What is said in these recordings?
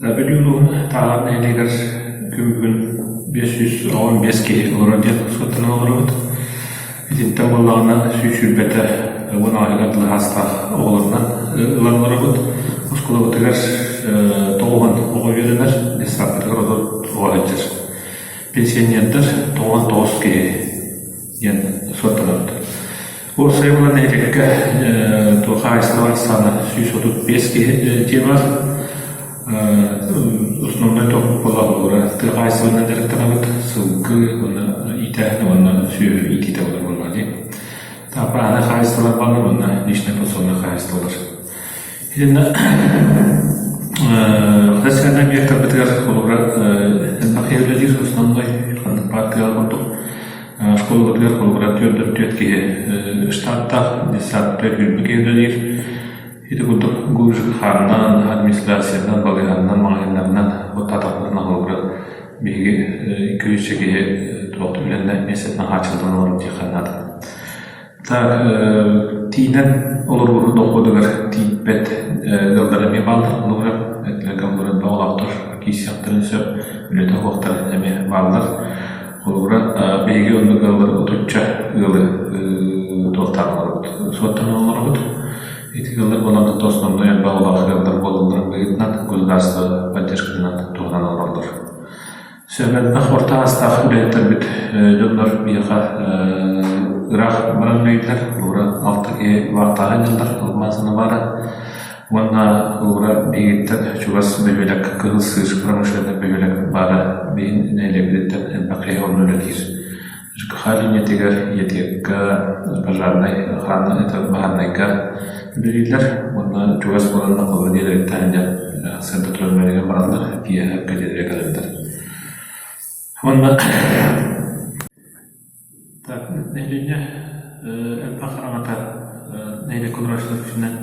Бүлүү улууһун Тааһаҕар нэһилиэгэр күн бүгүн 515 киһи олорор диэн суоттанан олоробут. Итинтэн буоллаҕына 120 уон аҕыһыгар дылы саастаах оҕолорунан ылан олоробут. Оскуолабытыгар 90 оҕо үөрэнэр, детсадпытыгар 30 оҕо сылдьар. Пенсионердар 99 киһи диэн суоттанабыт. Уопсайа буолан нэһилиэккэ туох хаһаайыстыба ахсаана 135 киһи дьиэ баар. Основной туох буолла тыа хаһаайыстыбанан дьарыктанабыт, сылгы уонна иитээһин уонна сүөһү иитиитэ буолар буоллаҕа дии. Бааһынай хаһаайыстыбалар бааллар уонна личнэй подсобнай хаһаайыстыбалар. Итиннэ социальнай объектарбытыгар холобура элбэх киһи үлэлиир основной ханнык баар тыаҕа курдук школабытыгар холобура түөрт киһи штаттаах, детсад түөрт киһи үлэлиир. Ити курдук ГУЖХ-нан, администрациянан, балыыһаннан, маҕаһыыннарынан уоттаатахпытына холобура биһиги икки-үс киһи туох үлэннэ миэстэтинэн хааччыллан олорор диэххэ наада. Так тиинэн олоруу дохуотугар тиийбэт ыаллар эмиэ бааллар. Холобура, этилэргэ олорор баҕалаахтар киирсиэхтэрин сөп, үлэтэ суохтар эмиэ бааллар. Холобура, биһиги оннук ыаллар отучча ыалы туохтаан олоробут, суоттанан олоробут. Ити ыаллар буолан основной элбэх оҕолоох ыаллар буолалларын быһыытынан государство поддержкатынан туһанан олороллор. Сөп орто аастаах үлэһиттэрбит дьоннор биһиэхэ ыраах баран үлэлииллэр. Холобура, алта киһи баартааһын дьоннор алмаасына баара. Уонна холобура биһигиттэн чугас бөһүөлэк Кыһыл Сыыр промышленнай бөһүөлэк баара биһин нэһилиэкпититтэн элбэх киһи онно үлэлиир. ЖКХ линиятыгар, ЯТЭКка, пожарнай охрана это баһаарынайга үлэлииллэр. Уонна чугас буоланнар холобура диэлэриттэн дьэ сыanta туран бараллар, киэһэ кэлиилэрэ кэлэллэр. Уонна так нэһилиэнньэ элбэх араҥата нэһилиэккэ олорооччулар үксүнэн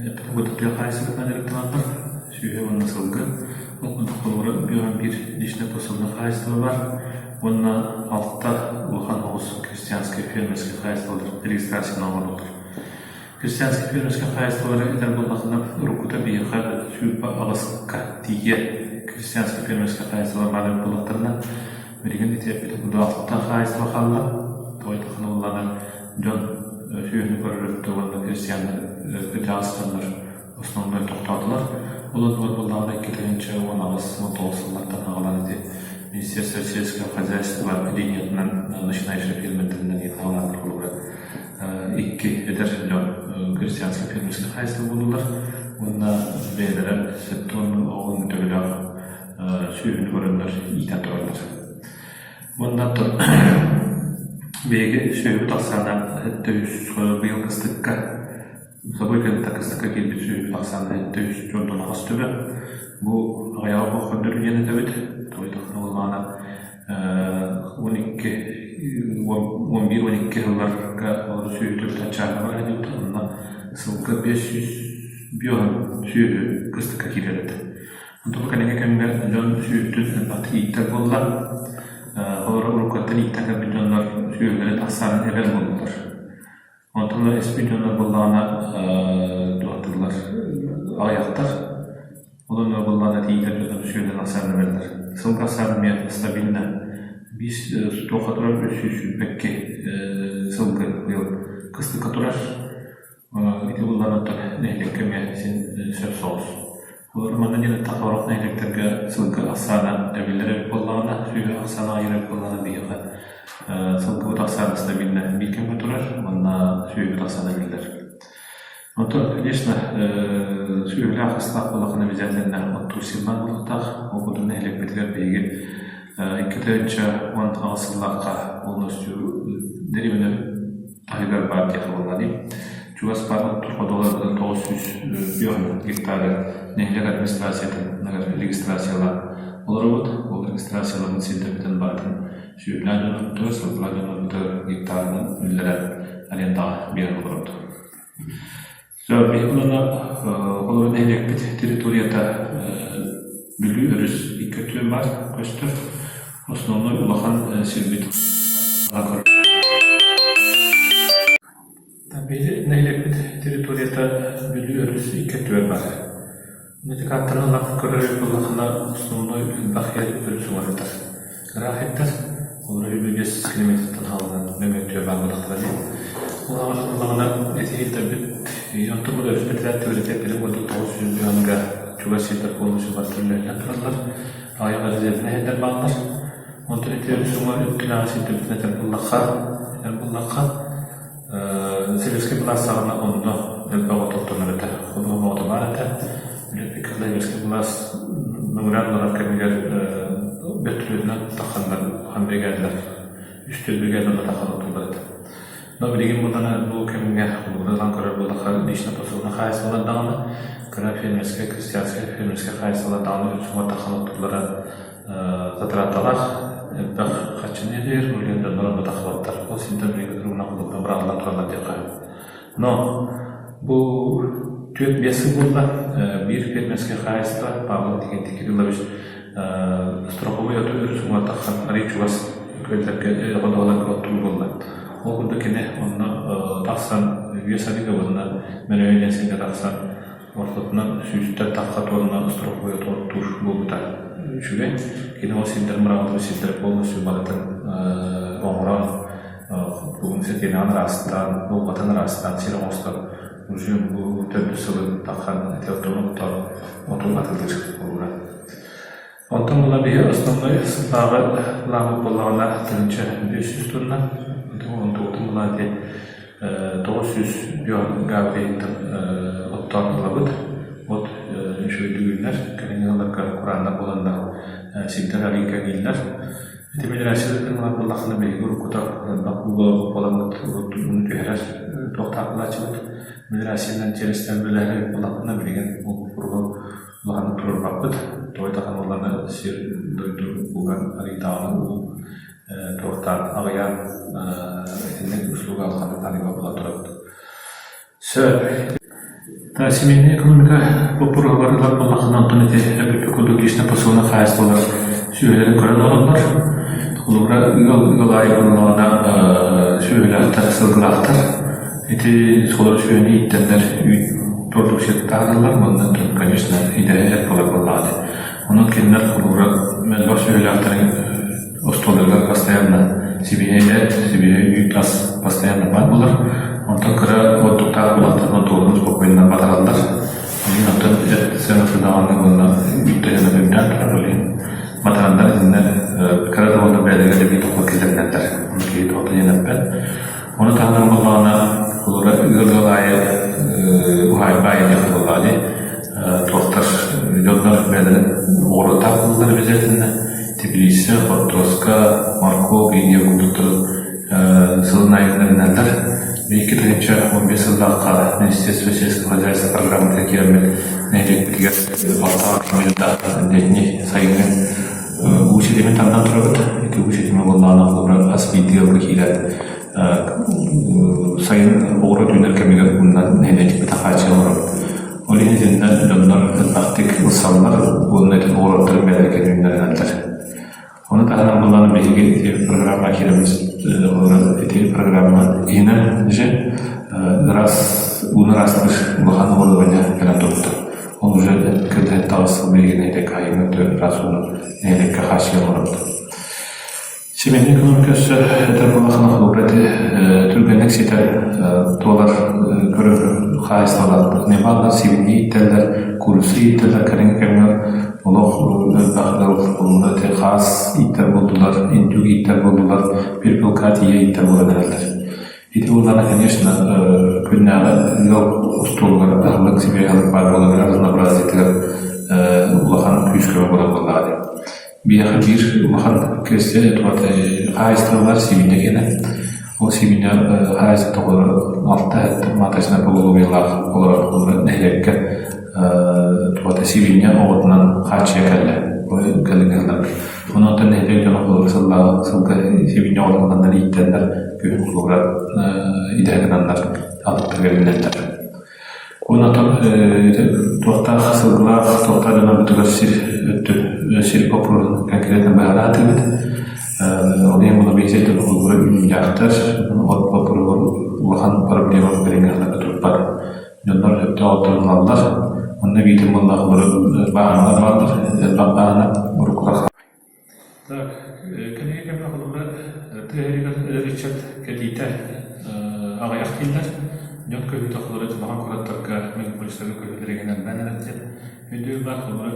Тыа хаһаайыстыбатынан дьарыктаналлар, сүөһү уонна сылгы. Ол курдук холобура бүөҕүн биир личнэй подсобнай хаһаайыстыба баар уонна алта улахан оҕус крестьянскай фермерскэй хаһаайыстыбалар регистрацияны оҥороллор. Крестьянскай фермерскэй хаһаайыстыбалары этэр буоллаххына, уруккута биһиэхэ 28-ка тиийэ крестьянскай фермерскэй хаһаайыстыбалар баар эбит буоллахтарына, билигин ити эппитим курдук алта хаһаайыстыба хаалла. Тоҕо диэтэххинэ буоллаҕына дьон сүөһүнү көрөр өттө уонна крестьяннар кырдьаҕастардар основной тохтоотулар. Ол оннугар буоллаҕына 2018-19 сыллартан аҕалан ити Министерство сельского хозяйства линиятынан начинающий фермердэринэн аҕалааннар холобура икки эдэр дьон крестьянскай фермерскэй хаһаайыстыба буоллулар уонна бэйэлэрэ сэттэ уон төбөлөөх сүөһүнү көрөннөр иитэн тураллар. Уонна оттон биһиги сүөһүбүт ахсаана 700 быйыл кыстыкка собой кэлбит кыстыкка киирбит сүөһүбүт ахсаана 700 дьонтон аҕыс төбө. Бу аҕыйаҕа суох көрдөрүү диэн этэбит. Тоҕо диэтэххинэ буоллаҕына 12 11-12 сылларга олору сүөһү төрүт аччаата барар этибит. Онно сылга 500 сүөһү кыстыкка киирэр этэ. Онтон кэлиҥҥи кэмҥэ дьон сүөһүтүн элбэхтик ииттэр буолла. Олору уруккуттан ииттэн кэлбит дьоннор сүөһүлэрин ахсаанын эбэр буоллулар. Онтон ыла испит дьоннор буоллаҕына туохтууллар аҕыйахтар. Ол онно буоллаҕына тиийдэр дьоннор сүөһүлэрин ахсаанын эбэллэр. Сылгы ахсаана эмиэ стабильно биир туохха турар 322 сылгы быйыл кыстыкка турар. Ити буллан оттон нэһилиэккэ эмиэ син сөп соҕус. Олор манна диэн эттэххэ, сорох нэһилиэктэргэ сылгы ахсаана эбиллэр эбит буоллаҕына, сүөһү ахсаана аҕыйыыр эбит буоллаҕына, биһиэхэ сылгыбыт ахсаана стабильно биир кэмҥэ турар уонна сүөһүбүт ахсаана эбиллэр. Онтон, конечно, сүөһүлээх астаах буоллаххына обязательно оттуур сир баар буолуохтаах. Ол курдук нэһилиэкпитигэр биһиги 2018 сыллаахха полностью дэриэбинэ таһыгар баар диэххэ буолла дии. Чугас баар оттуур ходуһаларбытын 900 гектары нэһилиэк администрациятын регистрациялаан олоробут. Ол регистрацияламмыт сирдэрбитин барытын сүөһүлээх дьоннорбутугар, сылгылаах дьоннорбутугар гектарынан үллэрэн арендаҕа биэрэн олоробут. Биһиги уонна олорор нэһилиэкпит территорията Бүлүү өрүс икки өттүнэн баар көстөр. Основной улахан сирбит Биһиги нэһилиэкпит территорията Бүлүү өрүс икки өттүгэр баар. Ити каартаны ылан көрөр буоллаххына, основной элбэх иһэр өрүс уҥуордар. Ыраах иһиттэр, олору 25 километртан хааланан нөҥүө баар буоллахтара дии. Ол аҕана буоллаҕына, ити иһиттэрбит онтон бу өрүс бэтэрээт түөрэтэ билим курдук 900 миллионга чугас сирдэр полностью бар түллэринэн тураллар. Аҕыйах резервнэй иһиттэр бааллар. Онтон ити өрүс уҥуор өттүнээҕи сирдэрбитин этэр буоллахха, этэр буоллахха, Советскай былаас саҕана онно элбэх от оттонор этэ, ходуһа оҕото баар этэ. Советскай былаас мөҥүрээн олорор кэмигэр бөртөлүөтүнэн тахханнар улахан биригээдэлэр, үс-түөрт биригээдэ онно таххан оттуллар этэ. Но билигин буоллаҕына бу кэмҥэ холобура ылан көрөр буоллахха лично пособный хаһаайыстыбалар даҕаны, кыра фермерскэй, крестьянскай фермерскэй хаһаайыстыбалар даҕаны үксүн таххан оттуллара Затраталаах элбэх харчыны эрэйэр, ол иһин дьоннор онно тахсыбаттар. Ол синтэн билиҥҥи туругунан холобура быраҕыллан тураллар диэххэ сөп. Но бу 4-5 сыл буолла, биир фермерскэй хаһаайыстыба Павлов Иннокентий Кириллович страховой оту өрүс уҥуор тахсан арыый чугас күөллэргэ ходуһаларга оттуур буолла. Ол курдук кини онно тахсан үөс арыыга уонна Мөрөйө диэн сиргэ тахсан Ортотунан сүүстэн тахса туонна страховой оттуур буолбута үчүгэй. Кини ол сирдэр мыраҕыллыбыт сирдэр полностью барытын оҥорон, бүгүн сэтиэнэҕин ыраастаан, булҕатын ыраастаан сир оҥостон уже бу төрдүс сылын таххан ити отун оттоон отун атылыыр буолла. Онтон була биһи основной сыллааҕы былааммыт буоллаҕына 1500 тонна, онтубутун була ити 900 гаабыйыттан оттоон ылабыт. От үчүгэйдик үүнэр, кэлиҥҥи сылларга курааннар буоланнар сирдэр арыый кэҥииллэр. Ити мелиорация ылар буоллаххына биһиги уруккута элбэх ууга буоламмыт ууну түһэрэр туохтаах буолааччыбыт. Мелиорациянан чиэрэстээн үлэлэһэр буоллахпына билигин ол курдук улаханнык туруорбаппыт. Тоҕо даҕаны буоллаҕына сир дойду уган арыйдаҕына уу туохтаан аҕыйаан итинник услуга улаханнык арыйба буолан турабыт. Сөп. Семейная экономика боппуруоһугар ылар буоллаххына онтон ити эппиппит курдук личное пособие хаһаайыстыбалар сүөһүлэрин көрөн олороллор. Холобура ыал ыал аайы буоллаҕына сүөһүлээхтэр, сылгылаахтар. Ити холобура сүөһүнү ииттэннэр үүт продукцията таһаараллар уонна конечно идэһэ эт буолар буоллаҕа дии. Онон кинилэр холобура элбэх сүөһүлээхтэрин остуолларыгар постоянно сибиэһэй эт, сибиэһэй үүт ас постоянно баар буолар. Онтон кыра оттуктаах буоллахтарына туоларын спокойно батараллар. Билигин оттон эт сыаната даҕаны уонна үүт да сыаната үрдээн турар ол иһин батараннар итиннэ кыра да буоллар бэйэлэригэр эбии дохуот киллэринэллэр. Ону киһи туох да диэн эппэт. Ону таһынан буоллаҕына, холобура ыал-ыал аайы уһаайба аайы диэх буоллаҕа дии, туохтар дьоннор бэйэлэрин оҕуруоттаах буолаллар обязательно теплица, хортуоска, моркуоп, индия курдуктары сылын аайы гыннарыналлар. 2015 сыллаахха Министерство сельского хозяйства программата киирэммит нэһилиэкпитигэр алтаах минутаах летний сайыҥҥы уу ситимин тардан турабыт. Ити уу ситимэ буоллаҕына холобура хас биирдии ыалга киирэн сайын оҕуруот үүнэр кэмигэр ууннан нэһилиэкпитэ хааччыйа олоробут. Ол иһин итиннэ дьоннор элбэхтик ылсаллар уонна ити оҕуруоттарын бэйэлэрэ үүннэринэллэр. Ону таһынан булан биһиги ити программа киирэммит ити программа иһинэн же ыраас ууну ыраастыыр улахан оборудование кэлэн турбута. Ол уже кырдьан таҕыс билигин нэһилиэккэ айыммыт ыраас ууну нэһилиэккэ хааччыйа олоробут. Семейный экономика өссө этэр буоллаххына холобура ити түргэнник ситэр туолар көрөр хаһаайыстыбалаахпыт. Небаллар сибинньи ииттэллэр, курица ииттэллэр кэлиҥҥи кэмҥэ олох элбэх ыал холобура ити хаас ииттэр буоллулар, индюк ииттэр буоллулар, перепелка тиийэ ииттэр буолан эрэллэр. Ити буоллаҕына, конечно, күннээҕи ыал остуолугар аһылык, сибиэһэй аһылык баар буолан разнообразиетыгар улахан күүс-көмө буолар буоллаҕа дии. Биһиэхэ биир улахан кэссе хаһаайыстыбалар сибиинньэ киэнэ. Ол сибиинньэ хаһаайыстыбата олорор алта маточнай поголовьелаах олорор нэһилиэккэ туота сибиинньэ оҕотунан хааччыйа кэллэ. Кэлиҥҥи сылларга. Онон нэһилиэк дьоно холобура сыллааҕы сылга сибиинньэ оҕотун ыланнар ииттэннэр күһүн холобура идэһэ гынаннар аҕалбыттарыгар үүнэллэр. Онон туохтаах сылгылаах, туохтаах дьоннорбутугар сир өттүн, сир боппуруоһун конкретно быһаараатыбыт. Ол иһин монобиисэтин холобура үүнүүлээхтэр, от боппуруоһугар улахан проблема билиҥҥи турбат. Дьоннор Сөптөөх отторун ылаллар. Онно эбиитин буоллаах бааһыналар бааллар, элбэх бааһына уруккута Так, кэлиҥҥи кэмҥэ холобура тыа сиригэр эдэр ыччат кэлиитэ аҕыйах дииллэр. Дьон көһүүтэ холобура улахан куораттарга, мегаполистарга көһүүлэрэ игин элбээн эрэр диэн өйдөбүл баар. Холобура,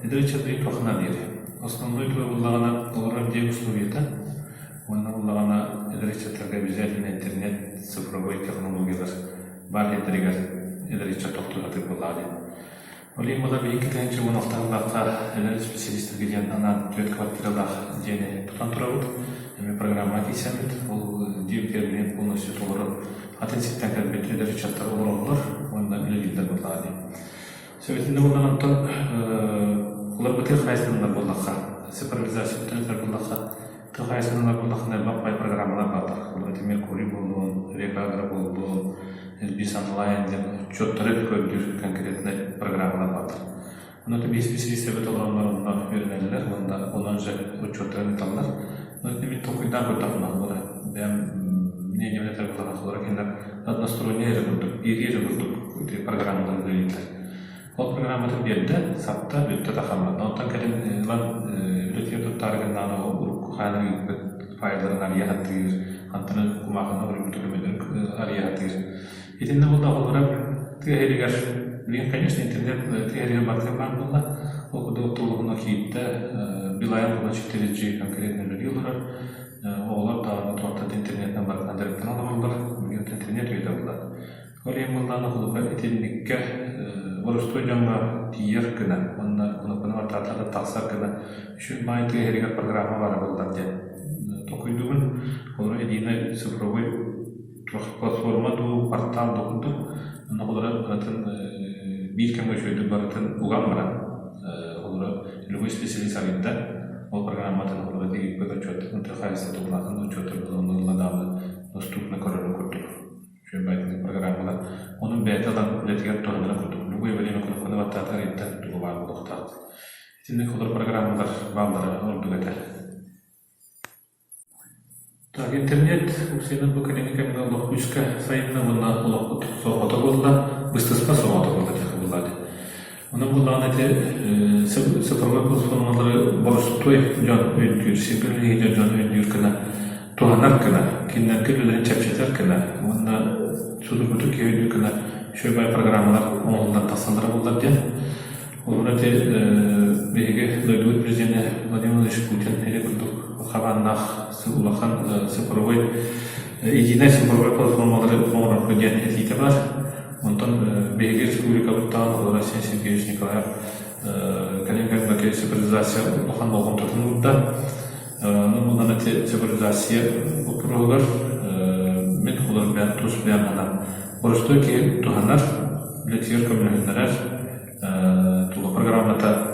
эдэр ыччат билигин туохха наадыйарый? Основной туһа буоллаҕына олорор дьиэ условиета уонна буоллаҕына эдэр ыччаттарга обязательно интернет, цифровой технологиялар баар сирдэригэр эдэр ыччат тохтуу сатыыр буоллаҕа диэн. Ол иһин буолар биһиги 2016-лаахха эдэр исписэлиистэргэ диэн анаан түөрт квартиралаах дьиэни тутан турабыт. Эмиэ программаҕа киирсэммит, ол дьиэбитигэр билигин полностью толору атын сиртэн кэлбит эдэр ыччаттар олороллор уонна үлэлииллэр буоллаҕа дии. Сөбүтүнэ буолан онтон уларбытыы хаһаайыстыбаннар буоллахха, цифровизация өттүнэн буоллахха, Тыл хайысханан буоллаххына элбэх баай программалар бааллар. Холобур, ити Меркурий буоллун, Рекагро буоллун, Элбис онлайн диэн отчуоттары көрдүүр конкретнай программалар бааллар. Ону биир специалистэрбит олороннор онно үөрэнэллэр уонна онон же отчуоттарын ыыталлар. Но ити мин толкуйдаан көрдөхпүнэ, холобура, бэйэм мнением этэр буоллахха, холобура, кинилэр односторонний эрэ курдук, биирии эрэ курдук ити программалары үлэлииллэр. Ол программатын биэрдэ, сапта, бүттэ да хаалла. Онтон кэлин ылан үлэтигэр туттаары гыннаҕына урукку хаана ыыппыт файлларын арыйа сатыыр, хантан кумаахыны уруйбут докумуоннарын арыйа сатыыр. Итиннэ буолла холобура тыа сиригэр билигин, конечно, интернет тыа сиригэр барытыгар баар буолла. Ол курдук оптуобуһуна киирдэ, Билайн була 4G конкретно үлэлии олорор. Оҕолор даҕаны туохтан интернетинэн барытынан дьарыктанан олороллор. Билигин интернет үйэтэ буолла. Ол иһин буоллаҕына холобура итинниккэ боростуой дьоҥҥо тиийэр гына уонна кнопканы баттаатар да тахсар гына үчүгэй баай тыа иһигэр программа баара буоллар диэн толкуйдуубун. Холобура единый цифровой платформа дуу, портал дуу курдук. Онно холобура барытын биир кэмҥэ үчүгэйдик барытын уган баран холобура любой специалист арыйда ол программатын холобура тигиппит отчуоттарын тыа хаһаайыстыбатын туһунан отчуоттарын ылла даҕаны доступно көрөрүн курдук. Үчүгэй программалар. Онон бэйэтэ ылан үлэтигэр туһанара курдук. Любое время кнопканы баттаатар ыйыттар туга баар буолуохтаах. Итинник олор программалар бааллара ордук этэ. Так, интернет уксайынан бу кэлиҥҥи кэмҥэ олох күүскэ сайынна уонна олохпут сорҕото буолла, быстыспат сорҕото буолла диэххэ буолла дии. Онон буоллаҕына ити цифровой платформалары боростуой дьон өйдүүр, сиргэ үлэлиир дьон өйдүүр гына, туһанар гына, кинилэргэ үлэлэрин чэпчэтэр гына уонна судургутук киһи өйдүүр гына үчүгэй программалар оҥоһуллан тахсаллара буоллар диэн. Холобура ити биһиги дойдубут президенэ Владимир Владимирович Путин ити курдук хабааннаах улахан цифровой единая цифровой платформалары оҥорорго диэн этиитэ баар. Онтон биһиги республикабыттан Владимир Сергеевич Николаев кэлин кэмҥэ цифровизация улахан болҕомтотун уурда. Онон булан ити цифровизация боппуруоһугар мин холор бэйэм тус бэйэм анан боростуой киһи туһанар, үлэтигэр көмөлөһүннэрэр тула программата.